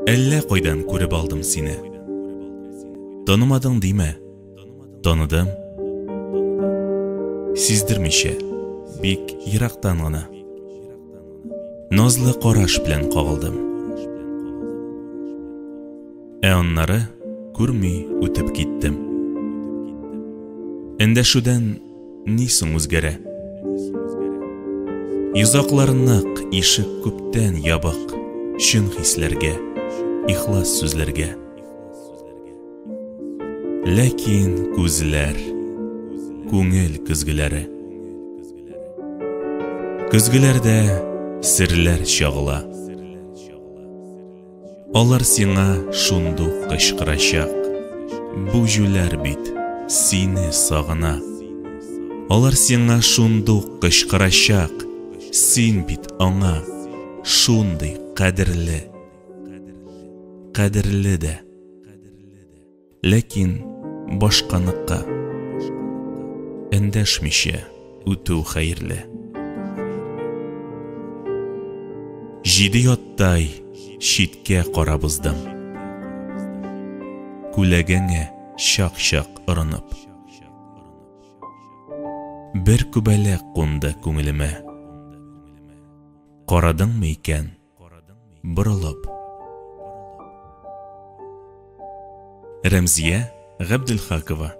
Әллә кайдан күреп алдым сине. Танымадың димә. Таныдым. Сиздермичә, бик ерактан гына. Назлы караш белән кагылдым. Ә аннары күрми үтеп киттем. Эндәшүдән ни соң үзгәрә? Йозаклар нык, ишек күптән ябык, чын хисләргә, ихлас сүзләргә. Ләкин күзләр, күңел көзгеләре. Көзгеләрдә серләр чагыла. Алар сиңа шундук кычкырачак. Бу җүләр бит сине сагына. Алар сиңа шундук кычкырачак. Син бит аңа шундый кадерле. Кадерле дә. Ләкин башканыкка эндәшмичә үтү хәерле. Җиде яттай читкә карап уздым. Күләгәңә чак-чак орынып. Бер күбәләк кунды күңелемә. Карадыңмы икән? Борылып. Рәмзия Габделхакова.